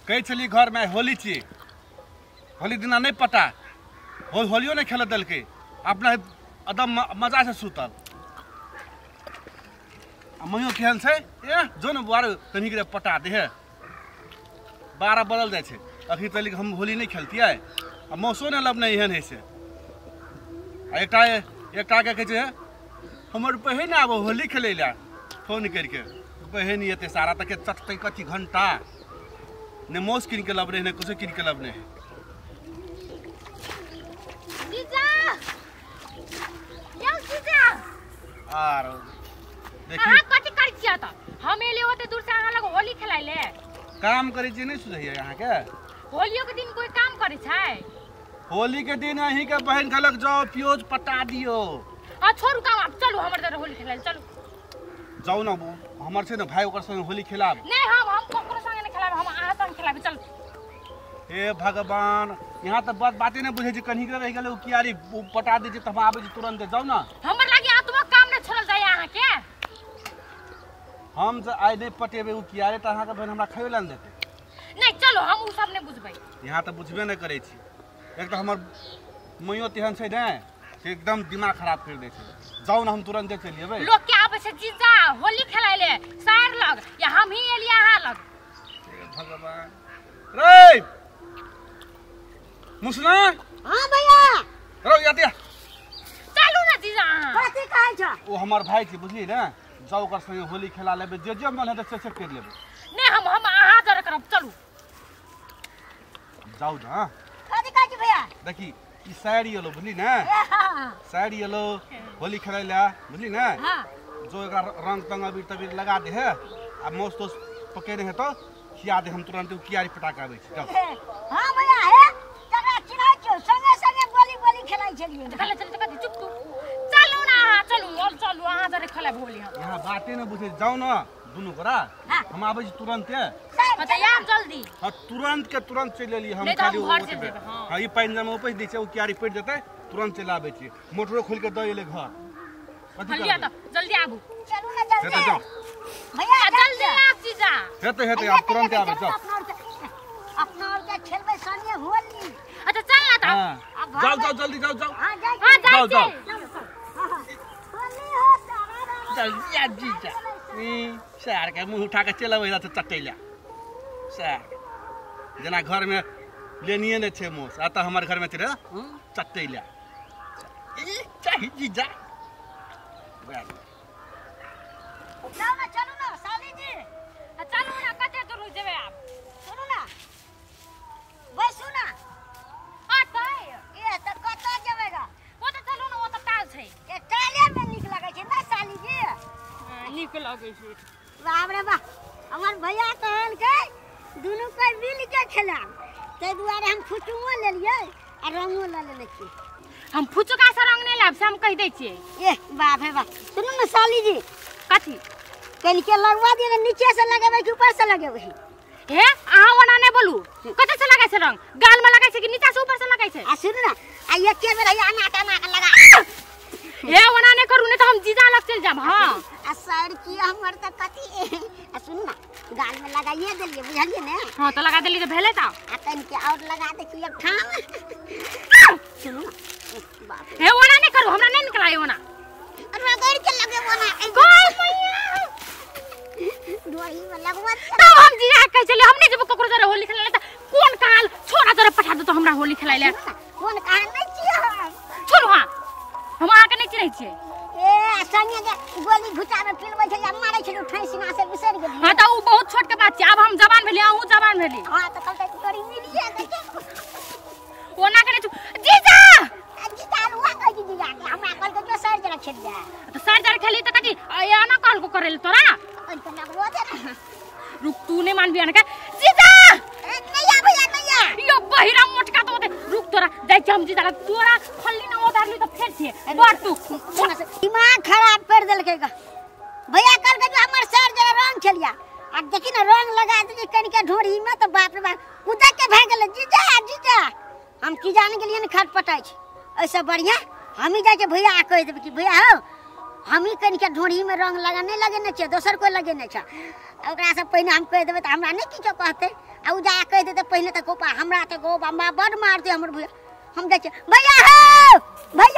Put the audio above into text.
कहै छली घर में होली छी, होली दिना नहीं पता, होलियो नहीं खेल देलकै, अपना एकदम मजा से सुतल। आ मइयो केहन छै, ए जो ने बुआर कहीं के पटा दे है, 12 बदल जाइ छै। अखनी तलिक हम होली नहीं खेलतियै, आ मौसो ने लब नहीं एहन होइ छै। आ एकटा एकटा के कहै छै हमर बहिन आबो होली खेलै लए, फोन करिके बहिन एतै सारा तक चटतै कथी घंटा, ने मौस कीन के लबने ने कुछो कीन के लबने। जीजा यौ जीजा, आर देखी अहाँ कथी करै छियै त? हम एलियै ओते दूर से अहाँ लग होली खेलाय ले। काम करै छी नहीं सुझैया अहाँ के? होलियो के दिन कोई काम करै छै? होली के दिन अहीं के बहिन कहलक जाओ प्योज पटा दियो। आ छोड़ू काम, आब चलू हमर दर होली खेलाय चलू। जाउ ना, हमर छै ने भाई ओकर संगे होली खेलाब। नहीं हम ककरो संगे नहीं खेलाब, हम अहाँ संगे खेलाब चलू। हे भगवान, यहाँ तऽ बात बाते नहीं बुझै छी, कहीं के रहि गेलै ओ कियारी पटा दै छै तऽ हम आबै छी तुरंत। जाउ ना, हमर लागि आत्मा काम नहीं छोड़ल जाय अहाँ के। हम जे आइ नहीं पटेबै ओ कियारी तऽ अहाँ के बहिन हमरा खाइयो लए नहि देतै। नहीं चलो, हम उ सब नहीं बुझबै। यहाँ तऽ बुझबे नहीं करै छी। एक तऽ हमर मइयो तेहन छै ने से एकदम दिमाग खराब कर दै छै। जाउ ना, हम तुरंते चलि अयबै। लोग के आबै छै जीजा होली खेलाय ले सार लग, या हम ही एलियै अहाँ लग। हे भगवान रे मुसना। हां भैया रो याते चलू ना जीजा। अहाँ कथी कहै छ? ओ हमर भाई छै बुझली ने, जाउ ओकर संगे होली खेला लेबै, जे जे मन हेतै से से कर लेबै। नहीं हम अहाँ जरे करब, चलू जाउ ना। कथी कहै छ भैया? देखी ई साड़ी एलो बुझली ने, साड़ी एलो होली खेलै ला बुझली ने। हां जो एकरा रंग तंग अबीर तबीर लगा दे है, आ मौस तोस पकेने है तो खिया दे, हम तुरंत कियारी पटा के आबै छी। जाउ। हां भैया, हे तकरा चिन्है छियौ, संगे संगे बोली बोली खेलै छलियै। चल चल चल चुप तू, चलू ना अहाँ चलू, हम चलू अहाँ जरे खेलाब होली। हम यहाँ बाते न बुझे, जाउ ना दुनू गोरा, हम आबै छी तुरंते। बताया जल्दी। हां तुरंत के तुरंत चलि एलियै हम, खाली घर चलि जेबै। हां ई पानि जमा उपैस दै छै, ओ कियारी पड़ि जेतै, तुरंत चलि आबै छी। मोटरो खोलि के दऽ एलै घर। कथी लिअ तऽ जल्दी आबू। चलू ना जल्दी जाउ भैया, जल्दी आब जीजा। हेतै हेतै, आब तुरंत आबै जाउ। अपना और के खेलबै संगे होली। अच्छा चल ना तऽ। जाउ जाउ जल्दी जाउ जाउ। हां जाउ जाउ होली हो सारा जल्दी आ जीजा। ई सार के मुंह उठा के चलि अबै रहै चटैला सार, जेना घर में लेनिए नहि छै मोस, आ तऽ हमर घर में चलि चटैला। ई चाही जीजा। जाउ ना, चलू ना साली जी। चलू ना, कते दूर जेबै आब? सुनू ना, बैसू ना। आ तै ए तऽ कतऽ जेबै गा? ओ तऽ चलू ना, ओ तऽ ताल छै। ए ताले में नीक लगै छै ना साली जी? नीक लगै छै। बाप रे बाप, हमर भैया कहलकै दुनू कोइ मिल के खेलाब, ताहि दुआरे हम फुचुमो लेलियै आ रंगो लऽ लेने छियै। हम फुचुका से रंग नहि लाब से हम कहि दै छियै। ए बाप रे बाप, सुनू ने साली जी। कथी? कनिके लगवा दिअ ने, नीचे से लगेबै कि ऊपर से लगेबै? हे अहाँ ओना नहि बोलू, कतऽ से लगै छै रंग? गाल में लगै छै कि नीचा से ऊपर से लगै छै? आ सुनू ने, आ एके बेर एना तना के लगा। हे ओना नहि करू, नहि तऽ हम जीजा लग चलि जायब। हां आ सर की हमर तऽ कथी। आ सुनू ने, गाल में लगाइए देलियै बुझलियै ने? हां तऽ लगा देलियै तऽ भेलै तऽ। आ कनिके और लगा दै छी एक ठाम। सुनू ने बाप रे, हे ओना नहि करू, हमरा नहि नीक लागै ओना। रगड़ के लगेबो ना। गई मैया, डोरी में लगवा दिअ। तब हम जीजा कहै छलियै हम नहि जेबै ककरो जरे होली खेलाय लए, तऽ कोन काल छोरा जरे पठा देतौ हमरा होली खेलाय लए। कोन काल नहि छियै हम। छोड़ू, हां हम अहाँके नहि चिन्है छियै। ए संगे जे गोली घुचा में पिलबै छै आ मारै छै ठैसिना से बिसरि गेलियै। हां तऽ उ बहुत छोट के बात छै, आब हम जवान भेलियै, अहूँ जवान भेलियै। हां तऽ कहलकै तोरी मिलिए गेल। ओना करै छु जीजा। आ जीजा लुआ कहै छी जीजा के, हमरा कहलकै जो सर जरा खेल जा। तऽ सर जरा खेली तऽ कथी एना कहलको करै ले तोरा? कनिके लगबो दे ने। रुक, तू नहि मानबी अनके जीजा। ए नैया भैया नैया, यो बहिरा मोटका तो रुक, तोरा जाइ छी हम जीजा लग। तोरा खल्ली ना उतारली तऽ फेर छियै बड़ तू दिमाग खराब कर देलकै गा। भैया कहलकै जो हमर सर जरा रंग खेलिया, आ देखी ना रंग लगा देली कनिके ढोरी में तऽ बाप रे बाप कुदक के भागि गेलै। जीजा जीजा, हम की जान गेलियै ने खटपटाइ छै। एहिसँ बढ़िआँ हमही जाइ छियै भैया आ कहि देबै कि भैया हौ, हमही कनिके ढोरी में रंग लगा नहि लगेने छियै, दोसर कोइ लगेने छै। ओकरासँ पहिने हम कहि देबै तऽ हमरा नहि किछो कहतै। आ आ उ जा कहि देतै पहिने तऽ गोपा हमरा तऽ गोपा बड मारतै हमर भैया। हम जाइ छियै भैया हो भैया।